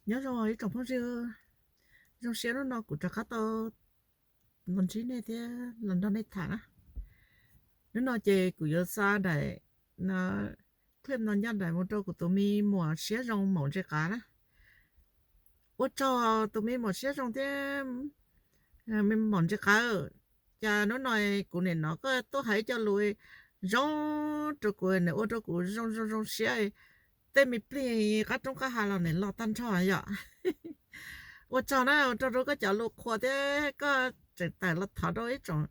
Nyob zoo ib tsoom phooj ywg, zoo siab hnub no kuv rov qab tau los ntsib nej thiab los nrog nej tham na. Hnub no ces kuv yuav xa daim clip no ncaj nraim mus rau kuv tus me muam siab zoo maum ntses qav na. Ua tsaug tus me muam siab zoo thiab me maum ntses qav. Cas hnub no kuv nim no koj tuaj hais cov lus zoo rau kuv, nws ua rau kuv zoo zoo zoo siab. Tej me plig qab roob qab hav los nws los tag nrho yom. Ua tsaug na, ua tsaug rau koj cov lus qhuas thiab koj tseem tawm los thov rau ib tsoom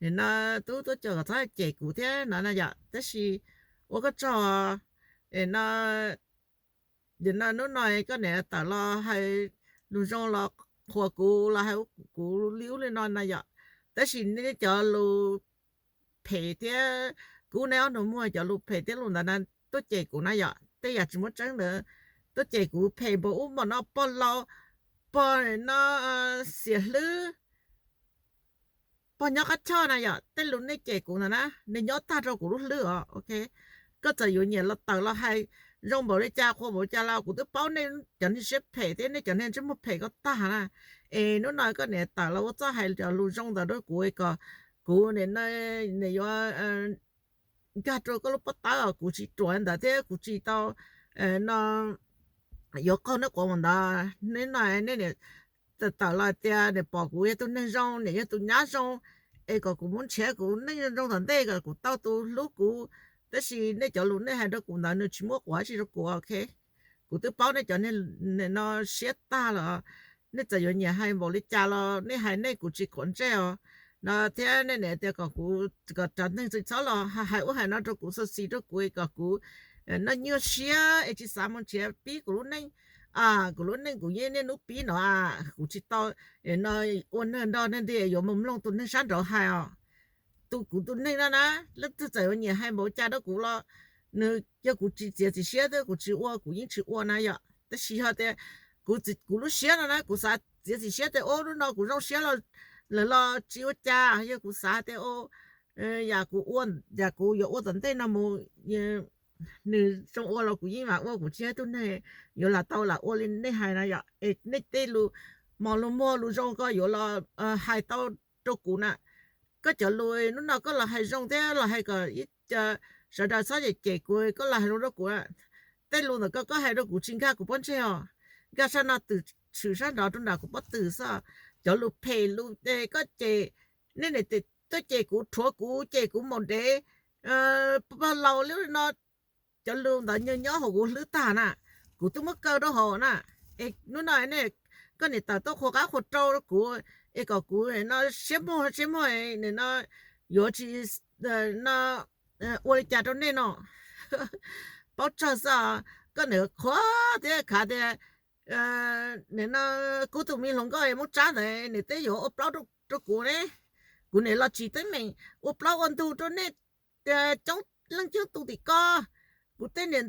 nim no tub tuaj coj kom txhob cem kuv thiab no na yom. Tab sis ua koj tsaug no, nim no hnub no koj niam tawm los hais lus zoo los qhuas kuv, los hais kuv li ub li no na yom. Tab sis nej cov lus phem thiab, kuv nej ob nus muag cov lus phem thiab lus ntawd na, tuaj cem kuv na yom. Tej yam tsis muaj tseeb ntawd tuaj cem kuv phem npaum ub npaum no, pog laus, pog no, xiam hlwb, pog nyob qab choj na yom. Tej lus nej cem kuv ntawd na, nws nyob tag rau kuv lub hlwb os, ok. Koj txawm yuav nyiam los tawm los hais zoo npaum li cas qhuas npaum li cas los kuv twb paub nej cov neeg siab phem thiab nej cov neeg ntsej muag phem ko tag na. Es hnub no koj niam tawm los ua txoj hais cov lus zoo ntawd rau kuv kom kuv nim no yuav nkag rau koj lub pob tawb os, kuv tsis ruam ntawd thiab kuv tsis tau no yuav qaug nej quav mus ntawd. Hnub no nej niam tawm los tias niam pom kuv yog tus neeg zoo, niam yog tus nyab zoo, es kom kuv muab nrhiav kuv neej zoo zoo tom ntej kom kuv tau tus hlub kuv. Tab sis nej cov lus nej hais rau kuv ntawd nws tsis muab quav tsi rau kuv, ok. Kuv twb paub nej cov neeg no siab tag lawm. Nej txawm yuav nyiam hais npaum li cas los nej hais nej, kuv tsis quav ntsej os no. Thiab nej niam tias kom kuv, kom cov neeg txawm txhob los hais ub hais no rau kuv, xav xis rau kuv kom kuv no nyuaj siab es tsis xav mus nrhiav pib kuv lub neej, kuv lub neej kuv yeej niaj hnub pib no. Kuv tsis tau no ua neeg nrog neeg nti yuav mus mloog tus neeg sab nraud hais os. Tus kuv tus neeg no na, leej twg txawm yuav nyiam hais npaum cas rau kuv los nws yog kuv tsis txiav txim siab thiab kuv tsis ua kuv yeej tsis ua na yom. Tab sis yog tias kuv, kuv lub siab no na kuv xav txiav txim siab tias ub hnub no kuv zoo siab los lawv los tsis ua cas, yog kuv xav tias yam kuv ua, yam kuv yuav ua tom ntej no mus nws zoo ua los kuv yeej mam ua, kuv tsis yog ib tug neeg yuav lam tau lam ua li nej hais na yom. Es nej tej lus mos lus muag lus zoo ko yuav los hais tau rau kuv na. Koj cov lus hnub no koj los hais zoo thiab los hais kom ib co sawv daws txhob cem cem kuv, koj los hais zoo rau kuv. Tej lus ntawm koj, koj hais rau kuv tsis nkag kuv pob ntseg os, nkag sab no twm tshwm sab nraud rau nram kuv pob tw xwb. Cov lus phem lus ces koj cem, nej niam tuaj cem kuv, rhuav kuv, cem kuv maum dev, pog laus li no, cov lus ntawd nyob hauv kuv hlwb tag na. Kuv twb muab kaw rau hauv na. Es hnub no koj niam tawm tuaj qhuas qab qhuas rau kuv es kom kuv no siab muag siab muag no yuav tsis no ua li cas rau nej no. Paub tsawg xwb, koj niam qhuas thiab khav tias nim no kuv tus me hluas nkauj Moob Tsab ntawd nws twb yuav ua plaub rau kuv ne. Kuv niam los tsis teeb meem ua plaub ua ntug rau nej coob leej coob tus tim ko. Kuv tej niam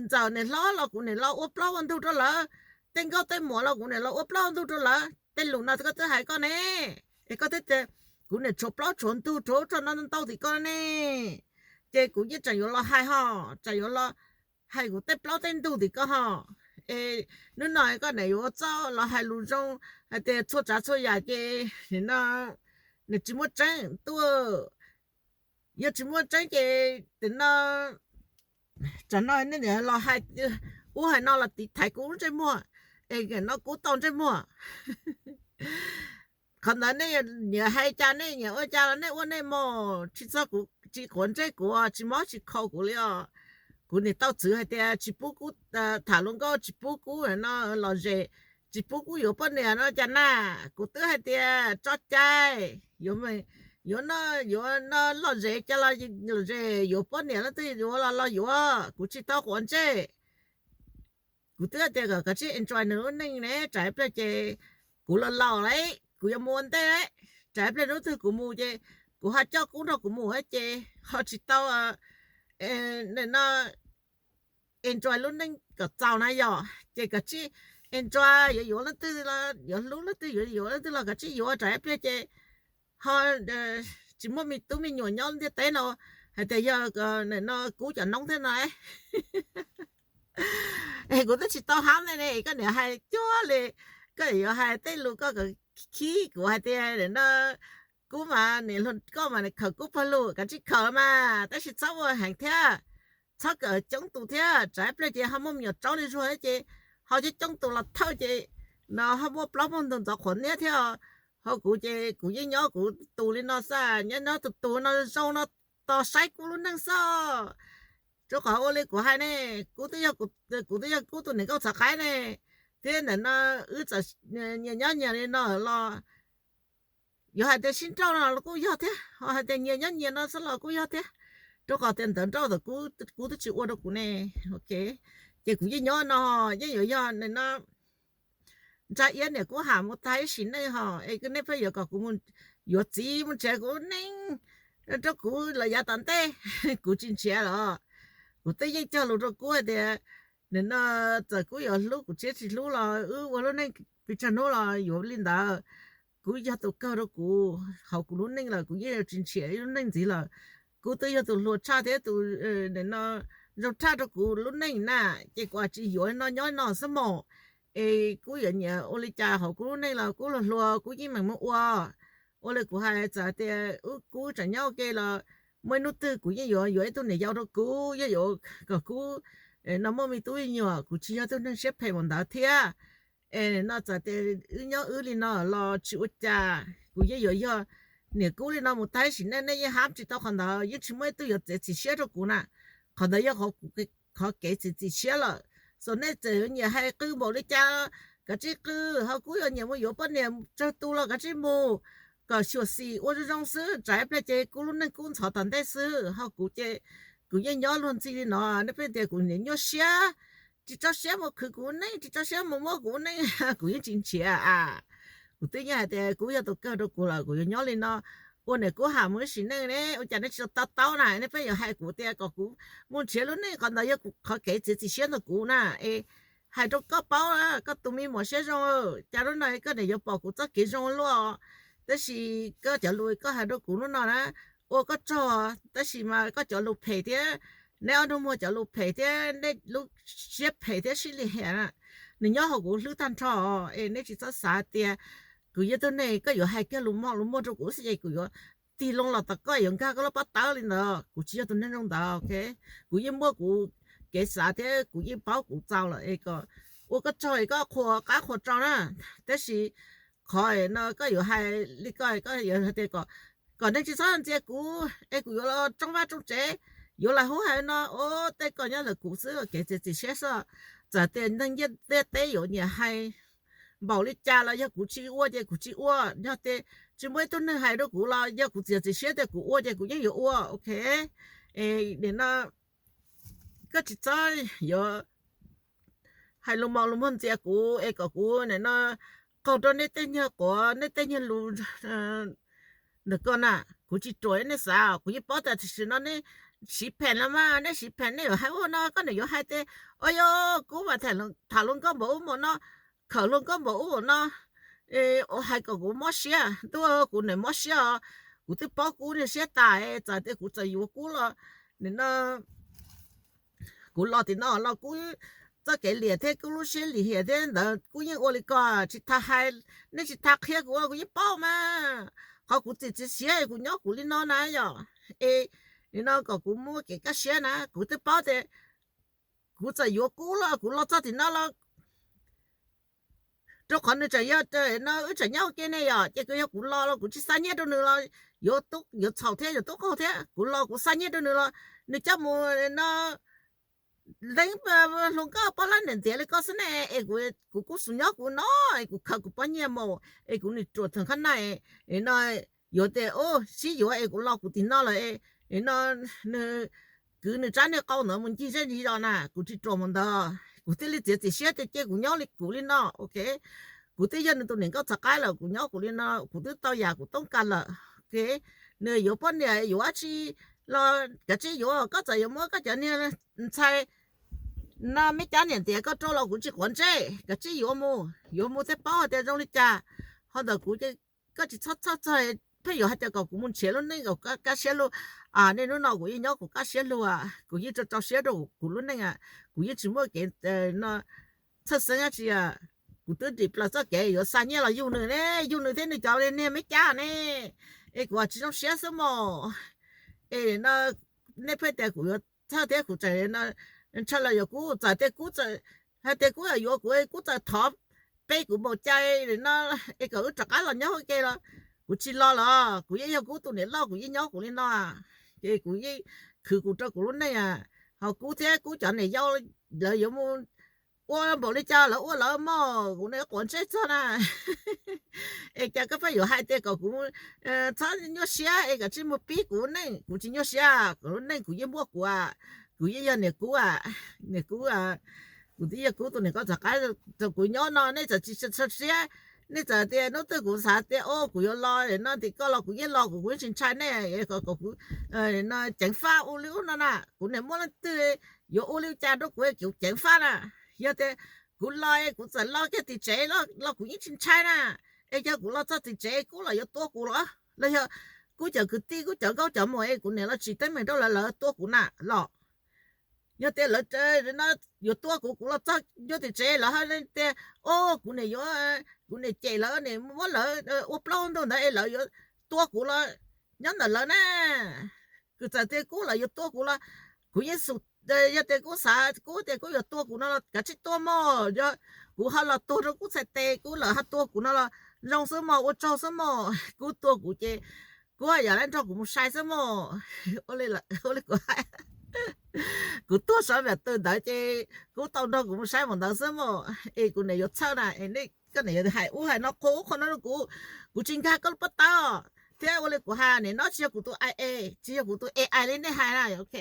ntxawm niam hlob los kuv niam los ua plaub ua ntug rau lawv, tej nkauj tej muam los kuv niam los ua plaub ua ntug rau lawv. Tej lus no koj twb hais koj ne, es koj twb tias kuv niam tshuav plaub tshuav ntug rau ub rau no ntau tim ko ne. Ces kuv yeej tseem yuav los hais ho, tseem yuav los hais kuv tej plaub tej ntug tim ko ho. Es hnub no koj niam yuav ua txuj los hais lus zoo hais tias txhua tsav txhua yam ces nim no nws tsis muaj tseeb tuaj. Yog tsis muaj tseeb ces nim no tsam no nej niam los hais ub hais no los tiv thaiv kuv ntsej muag, es nim no kuv tau ntsej muag. Qhov ntawd nej nyiam hais cas nej nyiam ua cas los nej ua nej mus, tsis txog kuv, tsis quav ntsej kuv, tsis mob tsis khaus kuv li os. Kuv niam tau txwv hais tias tsis pub kuv tham luag nkauj, tsis pub kuv no lom zem, tsis pub kuv yuav poj niam no cas na. Kuv twb hais tias tso cai, yuav, yuav no, yuav no lom zem cas los lom zem, yuav poj niam leej twg yuav los los yuav, kuv tsis tau quav ntsej. Kuv twb hais tias kom koj tsij enjoy nws lub neej ne, tsam ib pliag ces kuv los laus lawm, kuv yuav mus ua ntej lawm, tsam ib pliag hnub twg kuv mus ces kuv ho coj kub nrog kuv mus ces ho tsis tau no enjoy lub neej kom txaus na yom. Ces koj tsij enjoy, yuav yuav leej twg los yuav, hlub leej twg yuav yuav leej twg los koj tsij yuav, tsam ib pliag ces ho tsis muaj me tub me nyuam nyob ntiaj teb no hais tias yog no kub cov noob thiab no. Es kuv twb tsis tau hab ntej ne, koj niam hais cuag li, koj yuav hais tej lus koj khib kuv hais tias no, kuv mas, koj mas khawm kuv pawg lug, kav tsij khawm mas, tab sis txhob ua heev thiab, txhob kawm coob tus thiab, tsam ib pliag ces ho muaj me nyuam tsaub li Zuag ces ho coob coob tus los thawj ces no ho muaj plaub muaj ntug ntxov qhuav niab thiab. Ho kuv ces kuv yeej nyob kuv tus li no xwb, nyob nyob tus tus no zoo no tos saib kuv lub neej xwb. Rau qhov ua li kuv hais ne, kuv twb yog, kuv twb yog kuv tus niam nkauj txhav qaib ne, thiab ntawm no wb txawm nyias nyob nyias li no los yuav hais tias sib nrauj no los kuj yog thiab, ho hais tias nyias nyob nyias no xwb los kuj yog thiab. Rau qhov tias ntawv nrauj ntawm kuv twb tsis ua rau kuv ne. Ok, ces kuv yeej nyob no, yeej yuav yog no ntsa iab niam kub ham mus tag ib sim neej ho es nej pheej yuav kom kuv yuav txiv mus nrhiav kuv lub neej rau kuv los yav tom ntej, kuv tsis nrhiav los. Kuv twb yeej cog lus rau kuv hais tias nim no txawm kuv yuav hlub kuv thiab tsis hlub los wb ua lub neej pes tsawg hnub los yuav li ntawd. Kuv yog tus kawg rau kuv hauv kuv lub neej lawm, kuv yeej yuav tsis nrhiav ib lub neej ntxiv lawm. Kuv twb yog tus hluas tshaj thiab tus no zoo tshaj rau kuv lub neej na, ces kuv tsis yuav no nyob no xwb mog. Es kuv yuav nyiam ua li cas hauv kuv lub neej los kuv hluas hluas kuv yeej meem mus ua. Ua li kuv hais, txawm tias kuv tseem nyob ua ke los muaj ib hnub twg kuv yeej yuav yuav ib tug niam yau rau kuv, yeej yuav kom kuv no muaj me tub me nyuam, kuv tsis yog tug neeg siab phem mus ntawd thiab. Es no txawm tias wb nyob wb li no los tsis ua cas, kuv yeej yuav yog niam kub li no mus tag ib sim neej, nej yeej hab tsis tau qhov ntawd, yeej tsis muaj ib tug yuav txiav txim siab rau kuv na. Qhov ntawd yog qhov kev txiav txim siab lawm. Xyov nej txawm yuav nyiam hais qw npaum li cas, kav tsij qw, ho kuv yuav nyiam mus yuav poj niam tsawg tus los kav tsij mus, kom xyuam xim ua zoo zoo xwb, tsam ib pliag ces kuv lub neej kub ntxhov tom ntej xwb. Ho kuv ces kuv yeej nyob luag ntxhi li no, nej pheej tias kuv niam nyuaj siab, tsis tso siab mus khwv kuv neej, tsis tso siab mus muab kuv neej, kuv yeej tsis nrhiav a. Kuv twb yeej hais tias kuv yog tus kawg rau kuv lawm, kuv yuav nyob li no ua niam kub ham mus ib sim neej ne, ua cas nej tsis tau taub na, nej pheej yuav hais kuv tias kom kuv mus nrhiav lub neej, qhov ntawd yog qhov kev txiav txim siab ntawm kuv na. Es hais rau koj paub, koj tus me muam siab zoo, cas lub no koj niam yuav pom kuv txoj kev zoo luaj. Tab sis koj cov lus koj hais rau kuv lub no na, ua koj tsaug, tab sis mas koj cov lus phem thiab, neb ob tug muag cov lus phem thiab nej lub siab phem thiab sib li hiam na, nws nyob hauv kuv hlwb tag nrho. Es nej tsis txhob xav tias kuv yog tug neeg koj yuav hais kiag lus mom lus muag rau kuv xwb ces kuv yuav tig loo los tom koj yuav nkag koj lub pob tawb li ntawd. Kuv tsis yog tus neeg zoo ntawd, ok. Kuv yeej muaj kuv kev xav thiab kuv yeej paub kuv txaus lawm es kom ua koj tsaug es koj qhuas qab qhuas rau na. Tab sis qhov no koj yuav hais li ko, koj yuav hais tias kom neeg tsis txhob ntxias kuv es kuv yuav los tsoo vaj tsoo tsev, yuav lam hub hais no, o, tej ko nyob ntawm kuv xwb, kev txiav txim siab xwb. Txawm tias neeg ntiaj teb yuav nyiam hais npaum li cas los yog kuv tsis ua ces kuv tsis ua, yog tias tsis muaj ib tug neeg hais rau kuv los yog kuv txiav txim siab tias kuv ua ces kuv yeej yuav ua, ok. Nim no koj tsis txhob yuav hais lus mom lus muag ntxias kuv es kom kuv nim no qaug rau nej tej nyuag quav nej tej nyuag lus ntawm ko na. Kuv tsis ruam nej xav, kuv yeej paub tias tam sim no nej siv phem los mas, nej siv phem nej yuav hais ua no, koj niam yuav hais tias, o, yog kuv mas tham luag nkauj npaum ub npaum no, khawm luag nkauj npaum ub npaum no, hais kom kuv mob siab, ntuj, kuv niam mob siab os. Kuv twb paub kuv niag siab tas, txawm tias kuv txawm yuav kuv los, nim no kuv los tim no los kuv txoj kev liam thiab kuv lub siab lim hiam thiab ntawd kuv yeej ua li ko, tsis tas hais, nej tsis tas qhia kuv los kuv yeej paub mas. Qhov kuv txiav txim siab kuv nyob kuv li no na yom, es nim no kom kuv muaj kev kaj siab na, kuv twb paub tias kuv txawm yuav kuv los kuv los txog tim no los, rau qhov nws tseem yog no wb tseem nyob ua ke ne yom, ces kuv yog kuv los los kuv tsis xa nyiaj rau nws los yuav txhaum thiab yuav tub qaug thiab. Kuv los kuv xa nyiaj rau nws los nws coj mus no leeb hluas nkauj poj lab niam ntxias li koj xwb ne, es kuv kuj xum nyob kuv no, es kuv khaws kuv pob nyiaj mus es kuv nim ruam theem qhab na, no yuav tias sib yuav es kuv los kuv tim no lawm, no nws kwv nws tsab niag qau ntawd mus ncig zej ncig zos na, kuv tsis ruam mus ntawd, kuv thiaj li txiav txim siab tias cia kuv nyob li kuv li no, ok. Kuv twb yog nws tus niam nkauj txhav qaib lawm, kuv nyob kuv li no kuv twb tau yam kuv toob kas lawm, ok. Nws yuav poj niam yuav dab tsi los kav tsij yuav, koj txawm yuav muab koj cov niag ntxhais no me cab niam ntiav koj rau los kuv tsis quav ntsej, kav tsij yuav mus, yuav mus thiaj paub hais tias zoo li cas. Ho ntawm kuv ces koj tsis txhob txhawj txog pheej yuav hais tias kom kuv mus nrhiav lub neej kom kaj siab lug. Nej hnub no kuv yeej nyob kuv kaj siab lug, kuv yeej rau rau siab rau kuv lub neej, kuv yeej tsis muaj kev txhawj xeeb dab tsi. Kuv twb dim plaws txoj kev yuav xa nyiaj los yug nws ne, yug nws thiab nws cov niag me cab ne, es kuv tsis zoo siab xwb mog. Es no nej pheej tias kuv yuav txhawj thiab kuv tseem ntshaw los yuav kub, txawm tias kub, hais tias kub yuav kuv, kub txawm thov peb kuv npaum cas no es kom wb rov qab los nyob ua ke los kuv tsis los los kuv yeej yog kub tus niam loj, kuv yeej nyob kuv li no. Ces kuv yeej khwv kuv rau kuv lub neej, ho kub thiab kub cov niam yau lawv yuav mus ua npaum li cas lawv ua lawv mog, kuv niam quav ntsej txog na. Es cas koj pheej yuav hais tias kom kuv txhob nyuaj siab es kom tsij mus pib kuv neej, kuv tsis nyuaj siab, kuv lub neej kuv yeej muaj kuv, kuv yeej yog niam kub, niam kub, kuv twb yog kub tus niam koj txom qab rau kuv nyob no, nej txawm tsis txhob siab. Nej txawm tias hnub twg kuv xav tias o kuv yuav los no tim koj los kuv yeej los, kuv kuv yeej tsis ntshai nej, kom kuv ceev faj ua li ub no na. Kuv niam muaj leej twg yuav ua li cas rau kuv, kuv ceev faj na. Yog tias kuv los kuv txawm los kiag tim tsev los kuv yeej tsis ntshai na. Es yog kuv los txog tim tsev kub los yuav tua kuv los, los yog kub cov kwv tij kub cov nkauj cov muam es kuv niam los tsis teeb meem rau lawv, lawv tua kuv na los. Yog tias lawv yuav tua kuv, kuv los txog nyob tim tsev lawv hais tias o kuv niam yuav, kuv niam cem lawv, niam muab lawv ua plaub ntug ntawd es lawv yuav tua kuv los nyob ntawm lawv na. Kuv txawm tias kub lawv yuav tua kuv los kuv yeej xum, yog tias kub xav kub tias kub yuav tua kuv no los kav tsij tua mog, yog kuv ho los tuag rau kub txhais tes, kub lawv ho tua kuv no los zoo xwb mog, ua tsaug xwb mog. Kub tua kuv ces kub yam li nrog kuv mus sai xwb mog. Ua li kuv hais, kuv tuag saum npam tw ntawd ces kub tau nrog kuv mus saib mus ntawd xwb mog. Es kuv niam yuav txhawj na, koj niam yuav hais ub hais no qhuas ub qhuas no rau kuv, kuv tsis nkag koj lub pob tawb thiab. Ua li kuv hais, nim no tsis yog kuv tus ai es, tsis yog kuv tus ai ai li nej hais na, ok.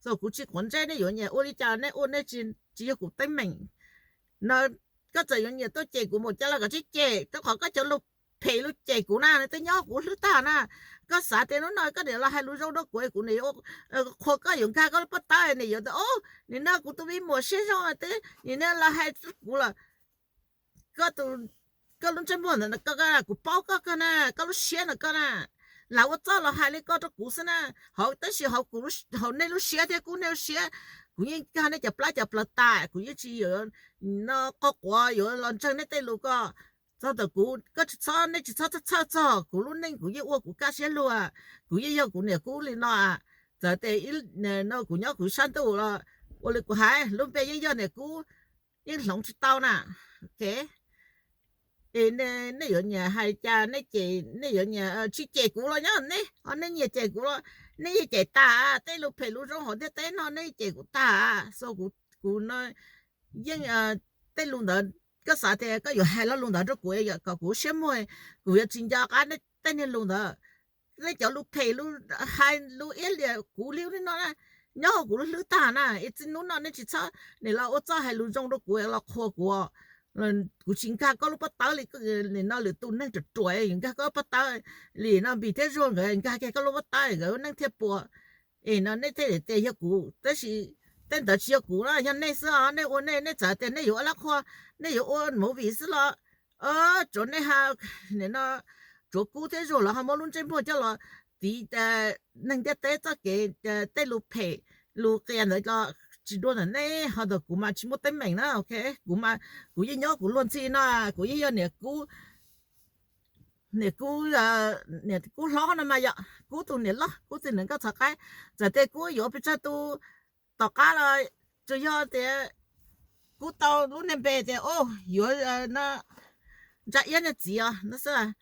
Kuv tsis quav ntsej nej yuav nyiam ua li cas nej ua, nej tsis yog kuv teeb meem no. Koj txawm yuav nyiam tuaj cem kuv npaum cas los koj tsis cem, rau qhov koj cov lus phem lus cem kuv na nws twb nyob kuv hlwb tag na. Koj xav tias hnub no koj niam los hais lus zoo rau kuv, kuv niam qhuas koj yuav nkag koj lub pob tawb, niam yuav tias o, nim no kuv tus me muam siab zoo twb nim no los hais kuv lawm. Koj lub ntsej muag ntawd, kuv paub koj kawg na, koj lub siab ntawd koj na, lam ua txuj los hais li koj rau kuv xwb na. Hauv tab sis hauv nej lub siab thiab kub nej lub siab, kuv yeej nkag nej cov plab cov plawv tas, kuv yeej tsis yuav no qo quav yuav los ntseeg nej tej lus ko. Txog ntawm kuv, koj tsis txhob, nej tsis txhob txhawj txog kuv lub neej, kuv yeej ua kuv kaj siab lug, kuv yeej yog kuv niam kub li no. Txawm tias no kuv nyob kuv sab ntuj los ua li kuv hais, lub npe yeej yog niam kub, yeej hloov tsis tau na. Es nej yuav nyiam hais cas nej cem, nej yuav nyiam tsis cem kuv los nyob nej, ho nej nyiam cem kuv los nej yeej cem tag. Tej lus phem lus zoo hauv ntiaj teb no nej cem kuv tag. So kuv no yeej, tej lus ntawd koj xav tias koj yuav hais lo lus ntawd rau kuv kom kuv siab muag, kuv yuav tsis nco qab tej niag lus ntawd. Nej cov lus phem lus hais lus iab liam kuv li no na, nyob hauv kuv lub hlwb tag na. Es txij hnub no nej tsis txhob nim los ua txuj hais lus zoo rau kuv los qhuas kuv. Kuv tsis nkag koj lub pob tawb li, nim no lwm tus neeg ruam ruam nkag koj lub pob tawb li no, Npis thiab Zuag nkawd nkag kiag koj lub pob tawb nkawd lub neej thiaj puas. Es no nej thiaj tias yog kuv, tab sis tej ntawd tsis yog kuv na, yog nej xwb os. Nej ua nej, nej txawm tias nej yuav ua lab qhua, nej yuav ua movie xwb los tsuav nej ha, nim no tsuav Kub thiab Zuag los ho muab lub ntsej muag coj los tiv neeg ntiaj teb txoj kev, tej lus phem lus qias ntawd los tsis dua ntawm nej, ho ntawm kuv mas tsis muaj teeb meem na, ok. Kuv, kuv yeej nyob kuv luag ntxhi no, kuv yeej yog niam Kub, niam Kub, niam Kub hlob no mas yog Kub tus niam loj, Kub tus niam nkauj txhav qaib. Txawm tias Kub yuav pes tsawg tus tom qab los tsuas yog tias Kub tau lub niag npe tias yuav ntsa iab niag txiv os no xwb.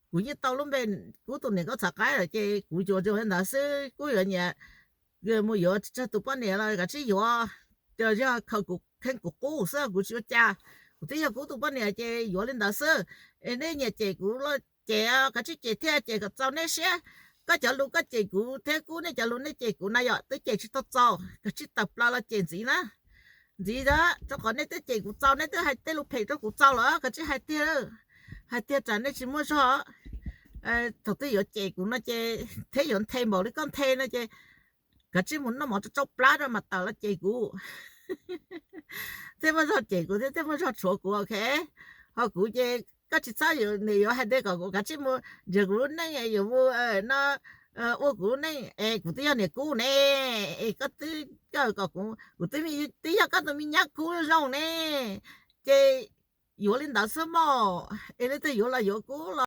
Kuv yeej tau lub npe Kub tus niam nkauj txhav qaib lawm ces kuv yuav li ntawd xwb. Kub yuav nyiam mus yuav tsawg tus poj niam los kav tsij yuav, yog khaws kuv kheej kuv qub xwb kuv tsis ua cas. Kuv twb yog Kub tus poj niam ces yuav li ntawd xwb. Es nej nyiam cem kuv los cem, kav tsij cem thiaj cem kom txaus nej siab. Koj cov lus koj cem kuv thiab Kub nej cov lus nej cem kuv na yom, twb cem tsis tau txaus, kav tsij tawm plaws los cem ntxiv na. Ntxiv, rau qhov nej twb cem kuv txaus, nej twb hais tej lus phem rau kuv txaus lawm, kav tsij hais tiag, hais tiag tsam nej tsis muaj zog. Thaum twg yuav cem kuv no ces thiab yuav nthe npaum li koj nthe no ces kav tsij mus noj mov rau tsau plab rau mas tawm los cem kuv. Thiaj muaj zog cem kuv thiab thiaj muaj zog tshuav kuv, ok. Ho kuv ces koj tsis txhob yuav hais tias kom kuv kav tsij mus nrhiav kuv lub neej, yuav mus no ua kuv lub neej es kuv twb yog niam kub ne, es koj twb kom kuv, kuv twb yog koj tus me nyab kub zoo ne, ces yuav li ntawd xwb mog, es leej twg yuav los yuav kub